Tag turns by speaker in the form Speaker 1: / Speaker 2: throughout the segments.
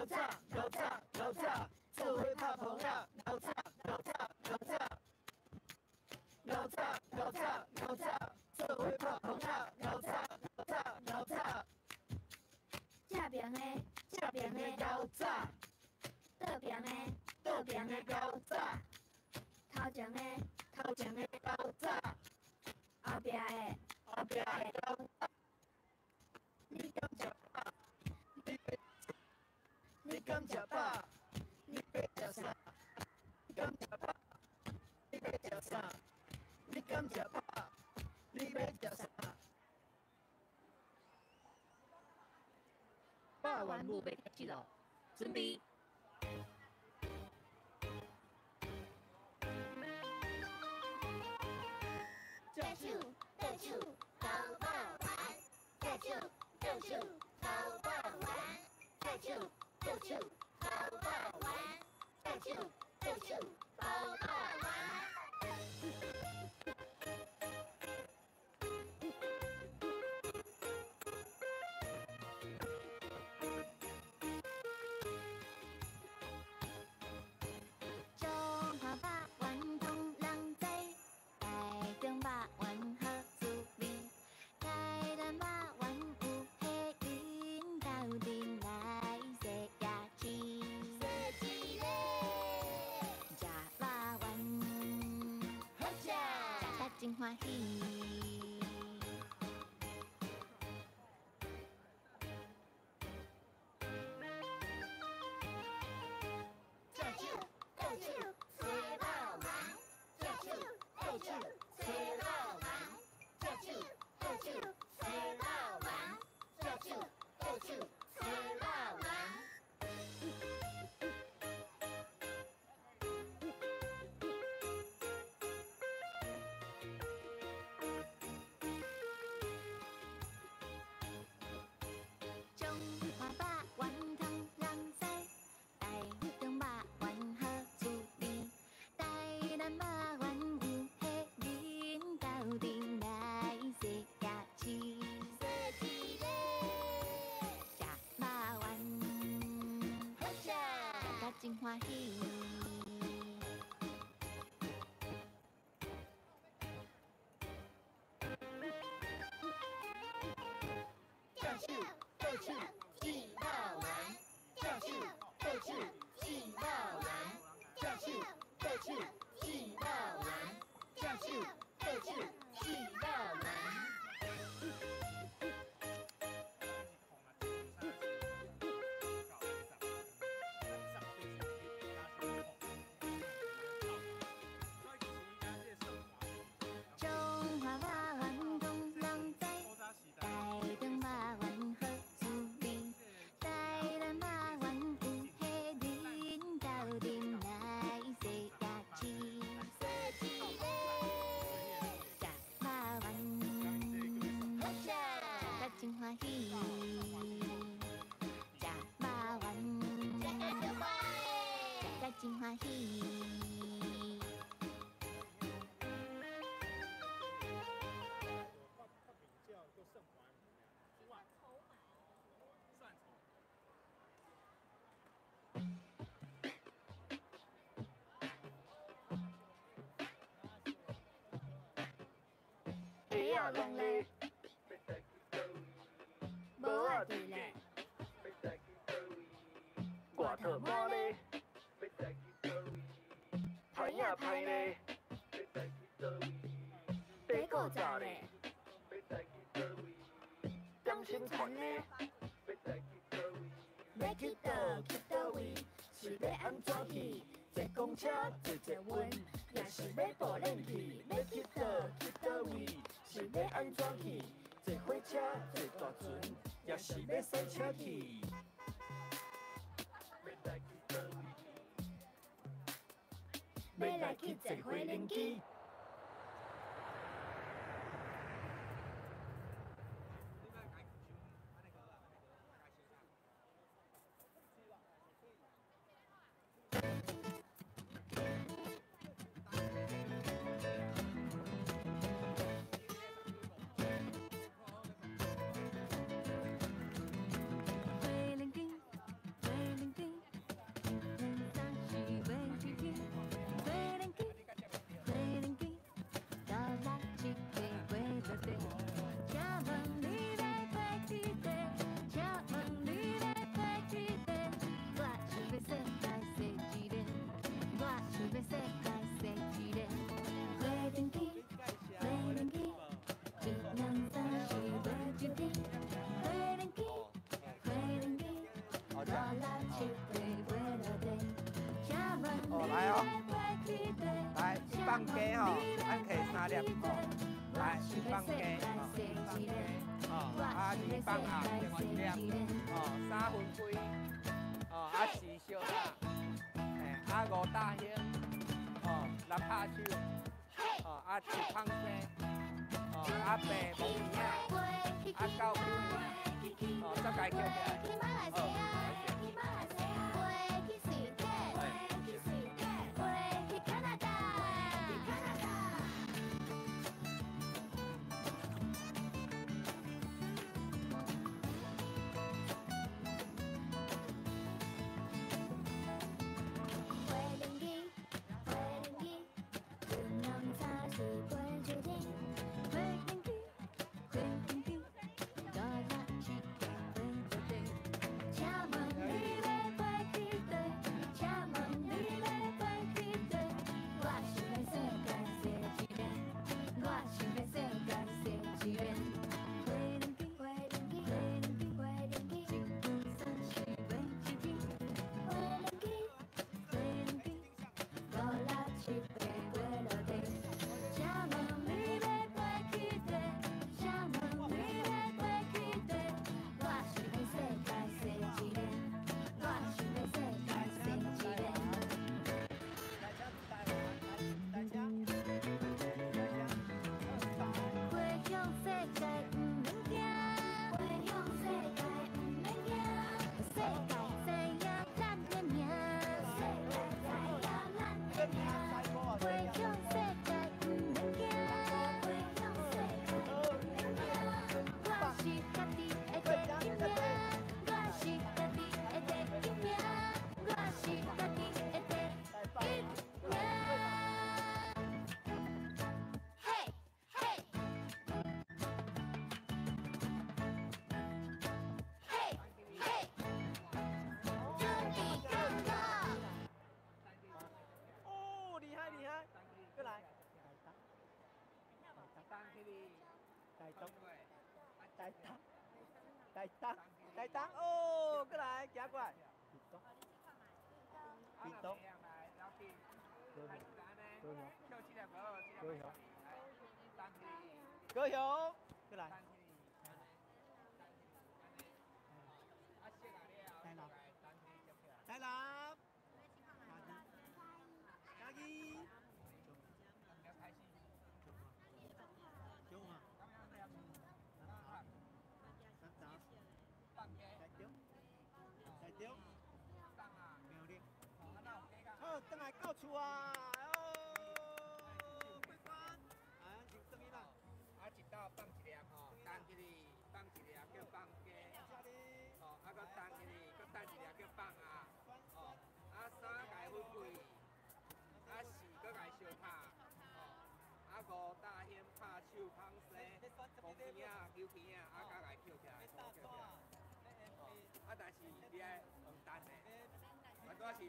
Speaker 1: 老早老早老早，做伙拍碰仔，老早老早老早，老早老早老早，做伙拍碰仔，老早老早老早。
Speaker 2: 这边的，这边的，
Speaker 1: 老早，
Speaker 2: 倒边的，
Speaker 1: 倒边的老早，
Speaker 2: 头前的，
Speaker 1: 头前的老早，
Speaker 2: 后壁的，
Speaker 1: 后壁的老早。你敢食饱？你敢食饱？你欲食啥？你敢食饱？你欲食啥？你敢食饱？你欲食啥？
Speaker 3: 肉圆舞欲开始囉，准备。
Speaker 2: 正手倒手包肉丸，正手倒手包肉丸，正手倒手包肉丸，正手倒手包肉丸。中华肉圆通人知，台中肉圆好滋味，台南肉圆有彼因，斗阵来洗夜市。
Speaker 1: 洗一个，
Speaker 2: 食肉圆，
Speaker 1: 好食，
Speaker 2: 食甲真歡喜。
Speaker 1: 正手倒手洗肉丸，正手倒手洗肉丸，正手倒手洗肉丸，正手倒手洗肉丸。
Speaker 2: 中華肉圓通人知，台中肉圓好滋味，台南肉圓有彼因，斗陣來洗夜市。
Speaker 1: 洗一个，
Speaker 2: 食肉圓，
Speaker 1: 好食，
Speaker 2: 食甲真歡喜。
Speaker 1: 正手倒手煮肉丸，正手倒手煮肉丸，正手倒手煮肉丸，正手倒手煮肉丸。
Speaker 2: 中華肉圓通人知，台中肉圓好滋味，台南肉圓有彼因，斗陣來洗夜市。
Speaker 1: 洗一个，
Speaker 2: 食肉圓，
Speaker 1: 好食，
Speaker 2: 食甲真歡喜。食肉圓，
Speaker 1: 食甲足歡
Speaker 2: 食甲真歡喜。
Speaker 1: 鞋仔拢咧，
Speaker 2: 帽仔对咧，
Speaker 1: 外套满咧，歹影歹咧，短裤早咧，点心团咧，欲去佗去佗位？是欲按怎去？坐公车，坐捷运，抑是欲步练去？欲去佗去佗位？是欲按怎去？坐火車，坐大船，抑是欲賽車去？欲來去坐火輪機。
Speaker 2: 火輪燈，火輪燈，
Speaker 4: 好，这样。哦，来哦，来一放鸡吼，咱摕三粒吼，来一放鸡吼，吼，啊二放鸭，另外一粒，哦三分开，哦啊四小打，嘿，啊五大兴，哦六拍手，哦啊七芳生，哦啊八摸边仔，啊九九圆，哦十个捡起来，好。
Speaker 5: 台东，台东，哦，过来，行过来。屏东，高雄，高雄，过来。台南，台南，嘉义，中华，台中，台中，苗栗，好，转来到厝啊！哦，过关，啊，先转去啦。
Speaker 4: 啊，一道放一粒吼，重起哩，放一粒叫放鸡，吼，啊，阁重起哩，阁等一粒叫放鸭，吼，啊，三共分开，啊，四阁共相拍，吼，啊，五大兴拍手捧生，摸边仔、扭边仔，啊，加共捡起来，捡起来。啊，但是你爱用等的，啊，拄仔是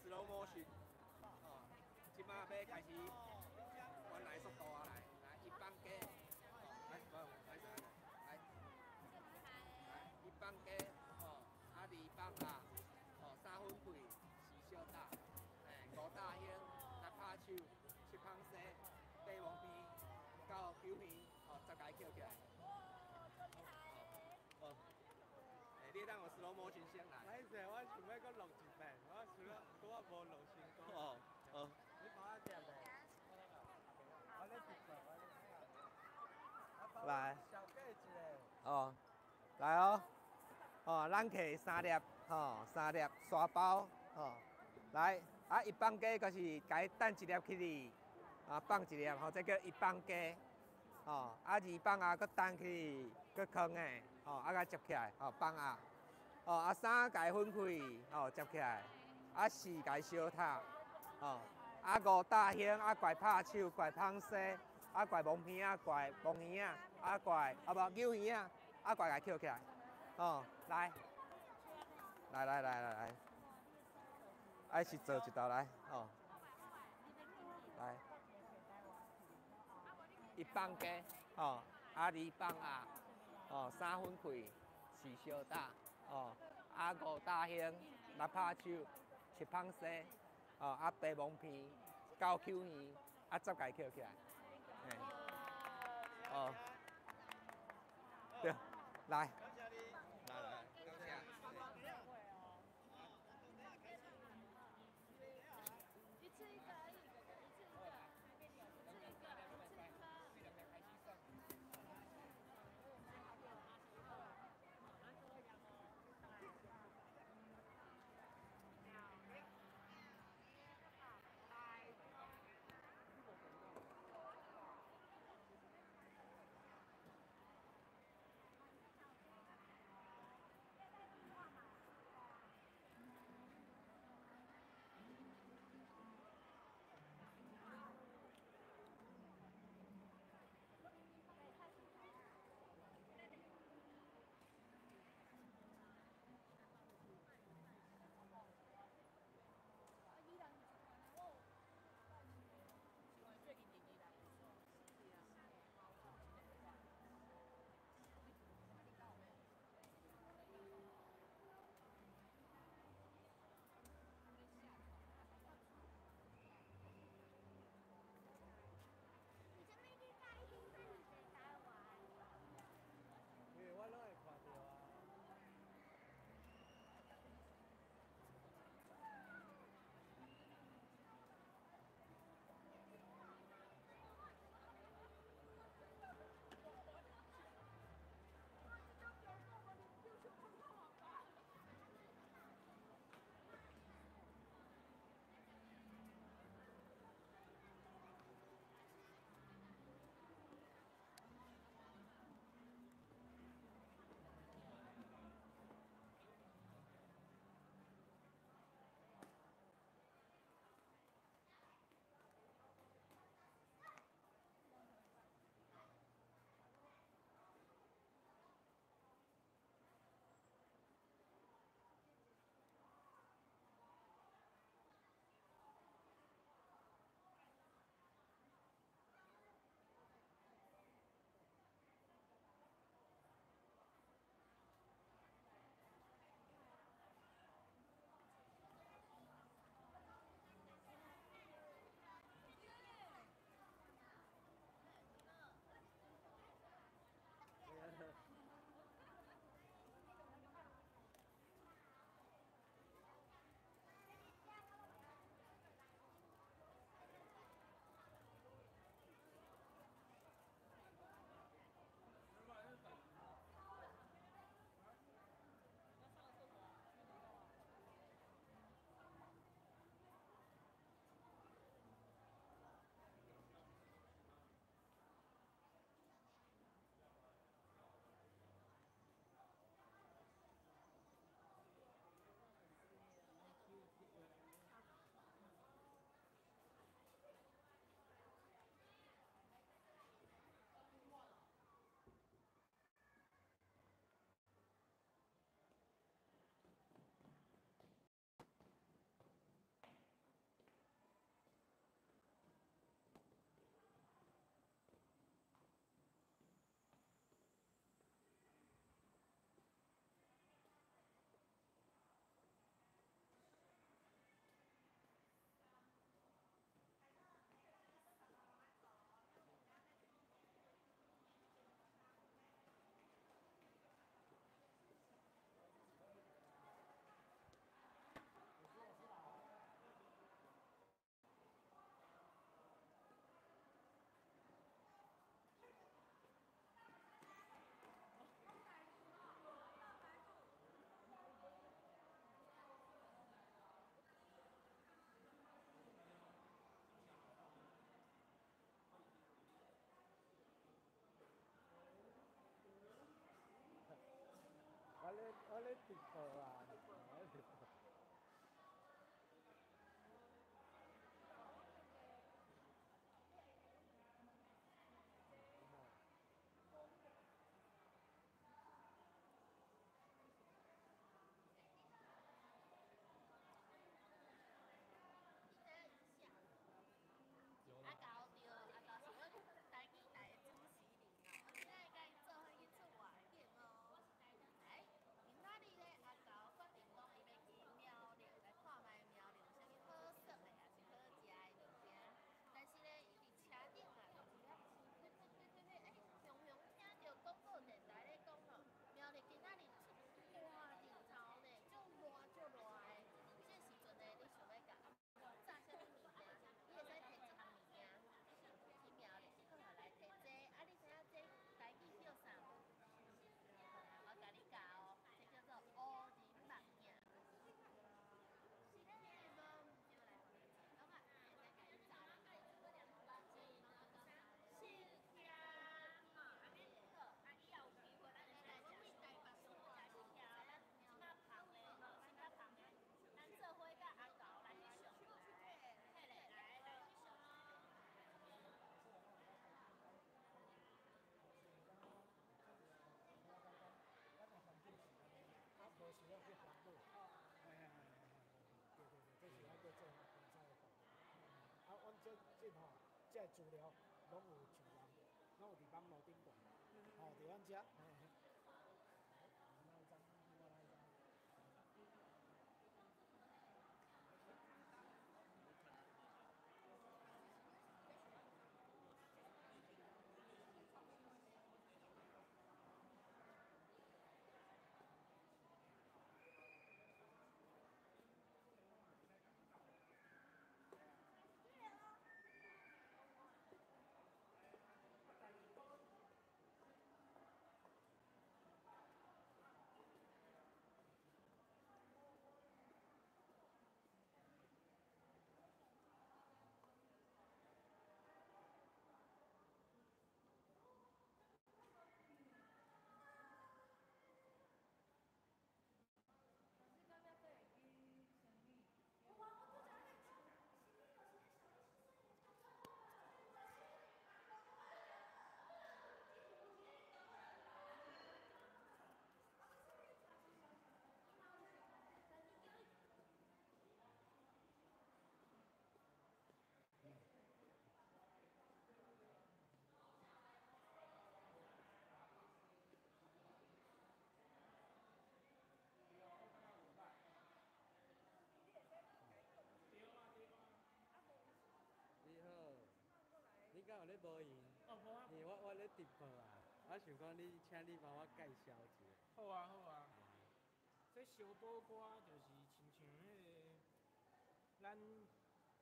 Speaker 4: slow motion，哦，这马要开始原来速度啊来，来一放鸡，哦，来，来，来，来，一放鸡，哦，啊二放鸭，哦三分开，四小打，嘿，五大兴，六拍手，七捧生，八摸边，九九圆，哦，十个捡起来，哦，你当有 slow motion 先来。
Speaker 5: 歹势，我想欲阁录一遍，我想讲拄仔无录成功。
Speaker 4: 哦，哦。
Speaker 5: 你帮我接咧。我咧直播，我咧
Speaker 4: 来。
Speaker 5: 小计一个。
Speaker 4: 哦，来哦。哦，咱摕三粒，吼，三粒沙包，吼，来，啊，一放鸡就是共伊等一粒起哩，啊，放一粒，吼，这叫一放鸡，吼，啊，二放鸭，阁等起哩，阁囥的，吼，啊，共接起来，吼，放鸭。哦，啊三共分开，哦，接起来，啊四共相拍，哦，啊五大兴，啊怪拍手，怪捧生，啊怪摸边仔，怪摸耳仔，啊怪啊无扭耳仔，啊怪共捡起来，哦，来，来来来来来，爱是做一道来，哦，来，一放鸡，哦，啊二放鸭，哦三分开，四小打。哦，啊五大兴，六拍手，七捧西，哦，啊八蒙片，九 Q 耳，啊十个扣起来。嘿，哦，對，來。來來，感謝。
Speaker 3: 一次一個而已，哥哥，一次一個，一次一個，一次一顆。
Speaker 5: 因為我攏會看著啊。我咧直播啊。我咧直播。
Speaker 3: 阿高對，阿高是阮台語台的主持人哦，我今仔日共伊做伙去出外景哦。來，今仔日咧，阿高發
Speaker 6: 这吼，这个资料拢有上网，拢有伫网路顶悬，吼，伫阮遮，嘿嘿。来一张，我来一张。
Speaker 5: 你好，你敢有咧无闲？
Speaker 7: 哦，无啊。
Speaker 5: 嘿，我咧直播啊，我想讲你，请你帮我介绍一下。
Speaker 7: 好啊，好啊。这烧宝歌就是亲像彼个咱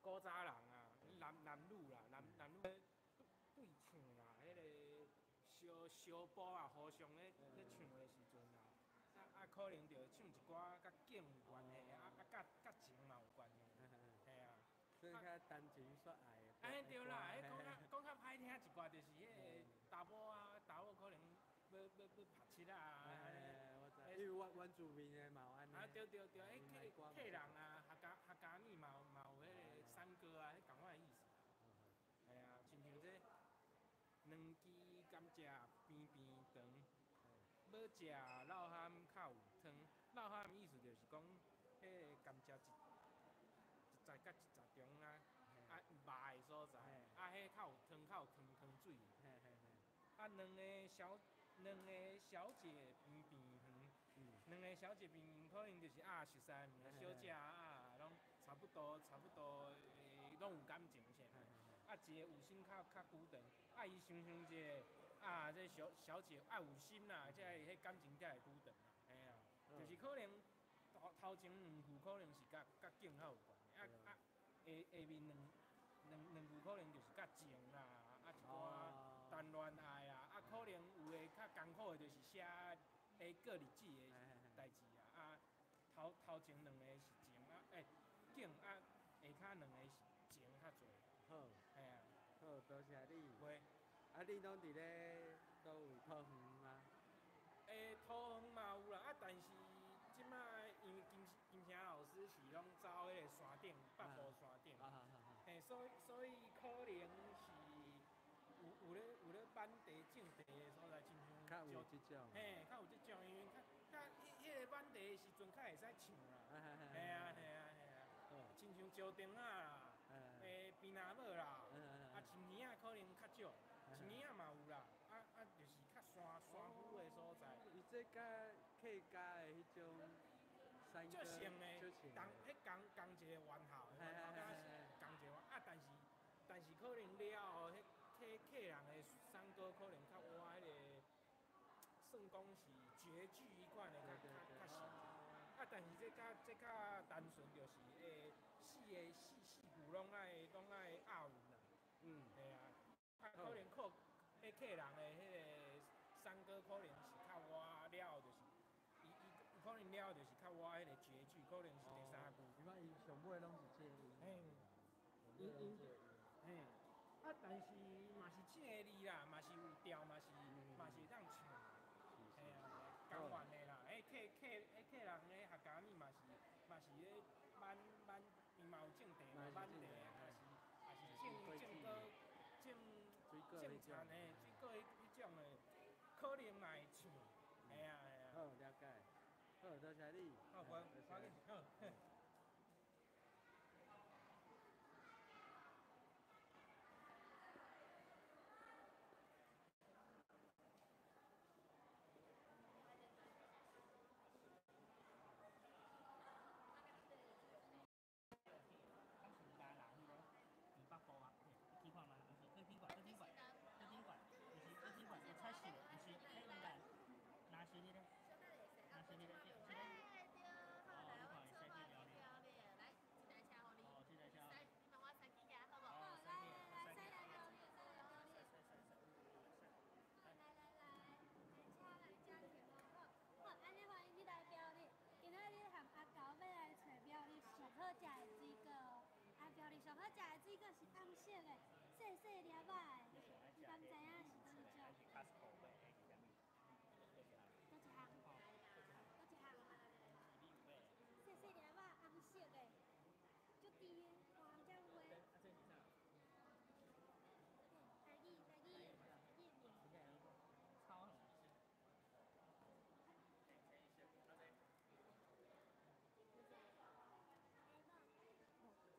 Speaker 7: 古早人啊，男男女啦，男男女咧对唱啦，彼个烧烧宝啊，和尚咧唱的时阵啊，啊可能就会唱一寡佮景有关系，啊啊佮佮情嘛有关系，嘿啊。
Speaker 5: 所以较谈情说爱的。
Speaker 7: 哎对啦，彼讲较歹听一寡，就是彼个查某啊，查某可能欲拍七仔啊，按呢。
Speaker 5: 我知，因为原原住民的嘛有按呢。
Speaker 7: 啊对对对，彼客客人啊，客家语嘛有彼个山歌啊，彼仝款的意思。嘿啊，亲像这两支甘蔗边边长，欲食老蚶较有汤。老蚶意思就是讲，彼个甘蔗一节佮一节中啊，啊肉的所在，啊彼较有汤，较有汤汤水。啊，两个小姐边边远，两个小姐边边可能就是啊熟似的，小姐啊，拢差不多，拢有感情啥。啊，一个有心较久长，啊伊想想一个啊，这小小姐爱有心啦，才会彼感情才会久长啦，嘿啊，就是可能头头前两句可能是佮景较有关的，啊啊下下面两句可能就是佮情啦，啊一寡谈恋爱啊，啊可能有的较艰苦的，就是写咧过日子的代志啊，啊头头前两个是情啊，景啊下跤两个是情较济。
Speaker 5: 好，
Speaker 7: 嘿啊。
Speaker 5: 好，多谢你。
Speaker 7: 袂。
Speaker 5: 啊，你拢伫咧佗位桃园吗？
Speaker 7: 桃园嘛有啦，啊，但是这摆因为金金城老师是拢走彼个山顶，北部山顶，嘿，所以可能是有咧挽茶种茶的所在，亲像
Speaker 5: 较有这种。
Speaker 7: 嘿，较有这种，因为较较彼彼个挽茶的时阵，较会使唱啦。嘿啊，嘿啊，嘿啊。亲像石灯仔啦，檳榔母啦，啊，青耳仔可能较少，青耳仔嘛有啦，啊啊，就是较山山区的所在。
Speaker 5: 伊这佮客家的彼种山歌，
Speaker 7: 足像的，仝彼仝仝一个元号，元号敢是仝一个元啊，但是可能了后，彼客客人的山歌可能较倚彼个，算讲是绝句彼款的较像。啊，但是这较单纯，就是四个四四句拢爱押韵啦。嘿啊，啊可能靠彼客人的彼个山歌，可能是较倚了后，就是伊伊有可能了后就是较倚彼个绝句，可能是第三句。
Speaker 5: 伊摆伊上尾拢是这个音。
Speaker 7: 嘿，伊伊嘿，啊，但是嘛是七个字啦，嘛是有调，嘛是会当唱。嘿啊，仝款的啦，彼客客彼客人咧客家语嘛是咧挽挽，伊嘛有种茶嘛，挽茶啊，也是种种果种种田的水果彼种的，可能嘛会唱。嘿啊嘿啊。
Speaker 5: 好，了解。好，多谢你。
Speaker 7: 好，无要紧，好。
Speaker 3: 上好食的水果是紅色的，細細粒仔的，你敢知影是佗一種？佗一項？佗一項？細細粒仔，紅色的，足甜的，大漢才有的。台語，台語，台語名。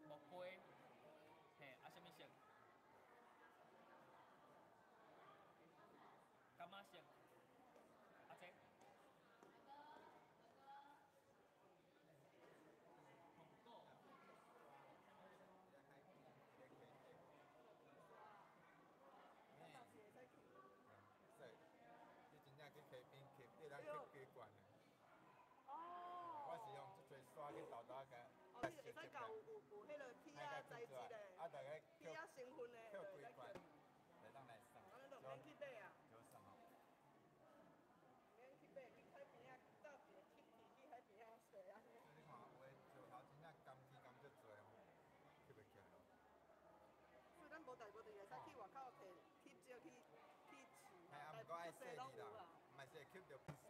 Speaker 8: 木瓜，嘿，啊，啥物色？柑仔色。啊這？糖果。
Speaker 9: 是，你真正去溪邊吸，你通吸幾罐的。我是用這濟沙去沓沓共。
Speaker 10: 哦，你會使共有彼个鐵仔材質的，
Speaker 9: 啊，大概
Speaker 10: 鐵仔成分的，
Speaker 9: 扣幾罐，就當來算。
Speaker 10: 按呢就免去買啊。
Speaker 9: 就算哦。
Speaker 10: 免去買，去海邊仔走一个鐵去去海邊仔踅按呢。
Speaker 9: 你看，有的石頭真正甘甜甘足濟吼，吸袂起來咯。
Speaker 10: 所以咱無代無誌會使去外口提吸石去去試，
Speaker 9: 嘿，啊，毋過愛細膩啦，毋是會吸著不爽。